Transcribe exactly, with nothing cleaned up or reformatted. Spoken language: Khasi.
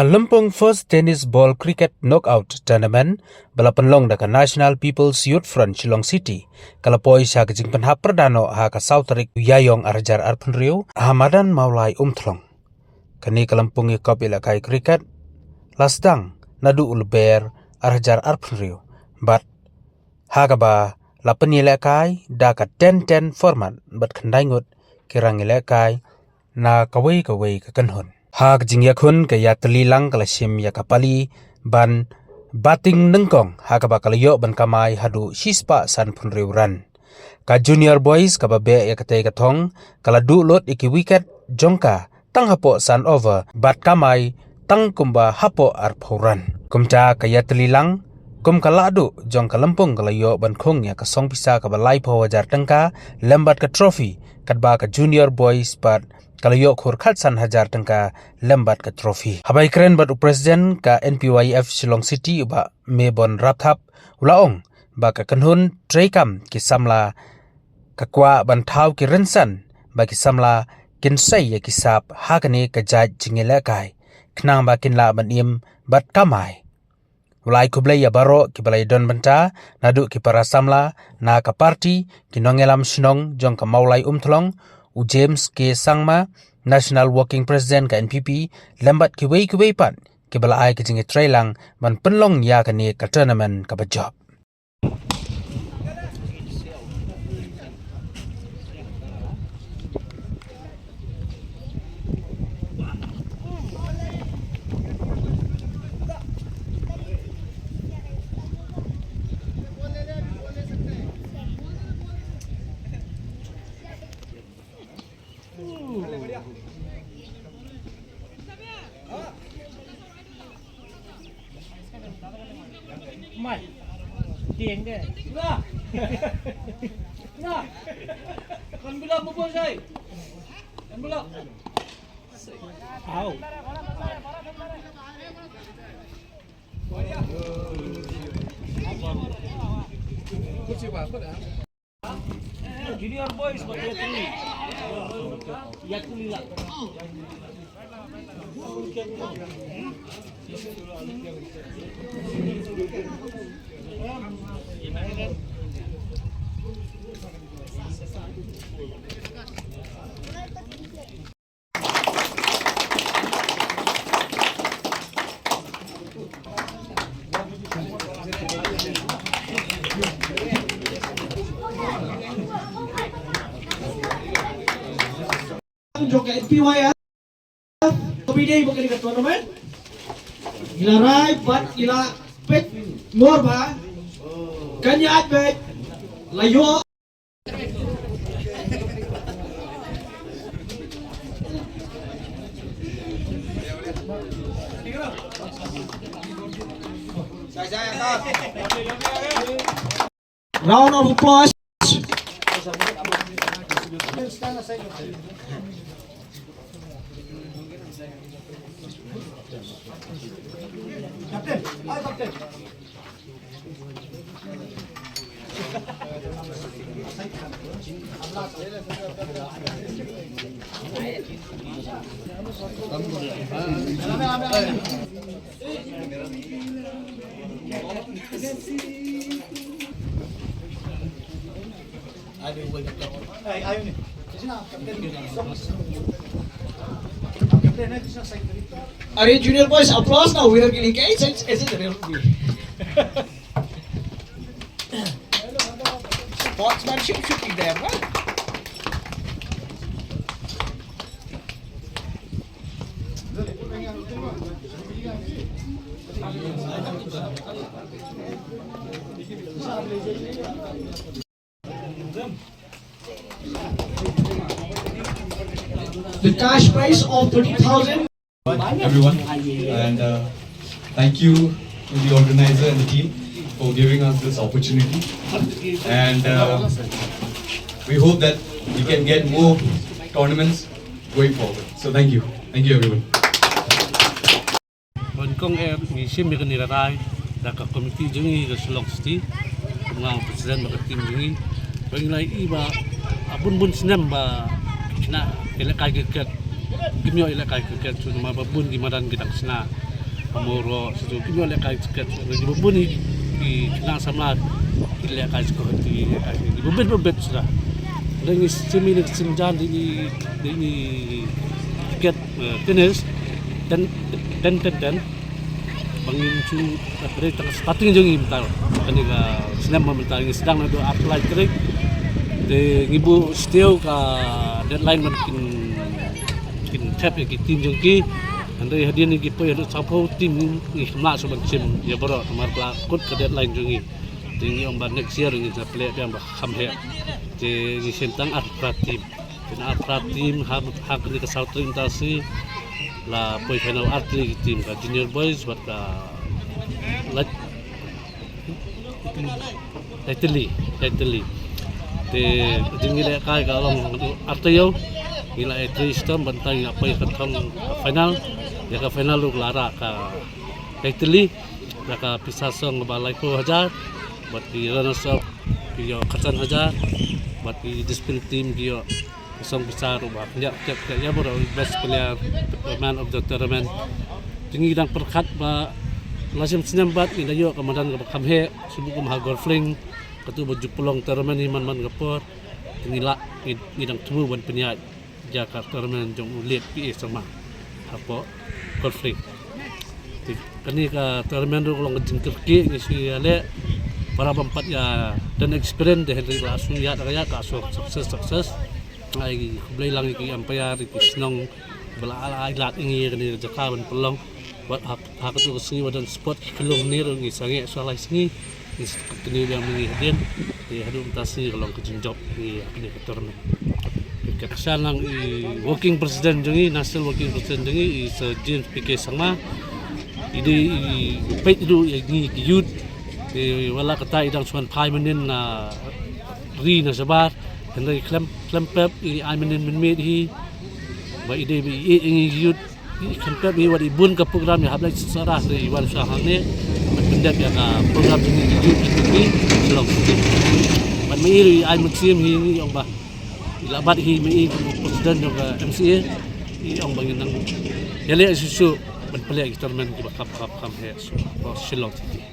Lympung First Tennis Ball Cricket Knockout Tournament ba la pynlong da ka National People's Youth Front Shillong City ka la poi sha ka jingpynhap pyrda noh ha ka saw tarik u Ïaïong ar hajar arphew hynriew ha madan Mawlai Umthlong. Kane ka lympung ïakop ïalehkai cricket la sdang naduh u Lber ar hajar arphew hynriew bad ha kaba la pynïalehkai da ka ten ten format bad khyndai ngut ki rang ïalehkai na kawei kawei ka kynhun. Ha ka jingïakhun ka Ïatylli Lang ka la shim ïa ka pali ban batting nyngkong ha kaba ka la ïoh ban kamai haduh shispah sanphew hynriew run. Ka Junior Boys kaba beh ïa katei ka thong ka la duh lut ïa ki wicket jong ka tang hapoh san over bad kamai tang kumba hapoh arphew run. Kumta ka Ïatylli Lang kum ka lahduh jong ka lympung ka la ïoh ban khung ïa ka song pisa kaba laiphew hajar tyngka lem bad ka trophy, katba ka Junior Boys pat ka la ïoh khur khatsan hajar tyngka lem bad ka trophy. Haba ïakren bad u President ka N P Y F Shillong City u Bah Mebon Rapthap u la ong ba ka kynhun treikam ki samla ka kwah ban thaw ki rynsan ba ki samla kin sei ïa ki sap ha kane ka jait jingïalehkai khnang ba kin lah ban im bad kamai. U la ai khublei ïa baroh kiba la ïadon bynta naduh ki para samla na ka party, ki nongïalam shnong jong ka Mawlai Umthlong, u James K Sangma, National Working President ka N P P, lem bad kiwei kiwei pat kiba la ai ka jingïatreilang ban pynlong ïa kane ka tournament kaba jop. Mai. Tieng deh. Nah. Nah. Kan bilang bubur saya. Kan bilang. Au. Junior Boys ba ïatylli. Ïatylli lah. Jong ka N P Y F, ka bidei ba kane ka tournament. Ila rai bad ila pet ngor ba. Kan ïa at bet. La ïoh. Round of applause. Captain, hi, Captain. Are Junior Boys, applause now. Winner ke liye kaise, kaise jane hogi. Sportsmanship should be there, right? The cash prize of thirty thousand. Everyone, and uh, thank you to the organizer and the team for giving us this opportunity. And uh, we hope that we can get more tournaments going forward. So thank you. Thank you, everyone. Ba nyngkong eh ngi shim ïa kane ka rai da ka komiti jong ngi ka Shillong City, kum nga u president bad ka team jong ngi. Ba ngi la ïohi ba, ah, bun bun snem ba ki khynnah ïalehkai cricket kim ïoh ïalehkai cricket, shu namar ba bun ki madan ki dang shna. Moro, shuh shuh ki ïoh lehkai sha cricket. Ki ba bun hi, ki khynnah samla ki lehkai sha cricket, ki lehkai sha cricket. Ki ba bit ba bit shuh. Lada ngi shim ïa kane ka synjan da kane ka cricket, eh, tennis, ten, ten, ten, ten. Ba ngin shu, eh, pyrshah tang starting jong ngi mynta. Kane ka snem ba mynta ngi sdang naduh arphew lai tarik. Te ngi buh shuh shuh ka deadline ban kin, kin thep ïa ki team jong ki. Hynrei hadien ngi poi haduh sawphew team ngi, ngi khlem lah shuh ban shim ïa baroh namar ka la kut ka deadline jong ngi. Te ngi ong ba next year ngin sa pynleh biang ba kham heh. Te ngi shim tang arphew phra team. Te na arphew phra team ha, ha kane ka saw tarik mynta shi la poi final artylli ki team, ka junior boys bad ka lait Kaitylli, Kaitylli. Te jing ngi lehkai ka long ar taïew. Ngi la ai three stem ban tang ïa poi ka thong final. Ïa ka final ruh la rah ka Kaitylli. Ïa ka pisa song ba laiphew hajar. Bad ki runners up ki ïoh khatsan hajar. Bad ki discipline team ki ïoh song pisa ruh ba pynïap tep tep ïa baroh, best player, man of the tournament. Te ngi dang pyrkhat ba la shem snem bad ngi da ïoh ka madan kaba kham heh, shu kum ha golf link, katu ba ju pynlong tournament hi man man ka por. Te ngi lah, ngi, ngi dang thmu ban pynïaid ïa ka tournament jong u Late P A Sangma hapoh golf link. Te kane ka tournament ruh ka long ka jingkyrkieh, ngi shu ïaleh para bym pat ïa don experience, te hynrei la shu ïa da ka ïa ka shu success, success. Ai khublei lang ïa ki umpire, ïa ki shnong ba la ai lad ïa ngi kane ka jaka ban pynlong. Wat ha, ha katu ka sngi wat don sport ki khyllung ne ruh ngi sangeh shuwa lai sngi. Ngi sa continue biang ma ngi hadien. Te haduh mynta sngi ka long ka jingjop ïa ngi ha kane ka tournament. Ka kyrshan lang i working president jong ngi, national working president jong ngi, i Sir James P K Sangma. I dei i peit ruh ïa ngi ki youth. Te wat la katta i dang shu wan phai mynnin na ri na shabar. Hynrei khlem, khlem pep i ai mynnin mynmiet hi. Ba i dei ba i ïeit ïa ngi ki youth. I khlem pep hi wat i bun ka program ïa hap leit sha Sohra, hynrei i wan sha hangne. Ban pyndep ïa ka program jong ngi ki youth ki Shillong City. Bad ma i ruh i ai mynsiem hi, ngi ong ba i la bat hi ma i kum u president jong ka M C A. I ong ba ngin nang ïaleh shuh shuh ban pynleh ki tournament kiba kham kham kham heh shuh. Shillong City.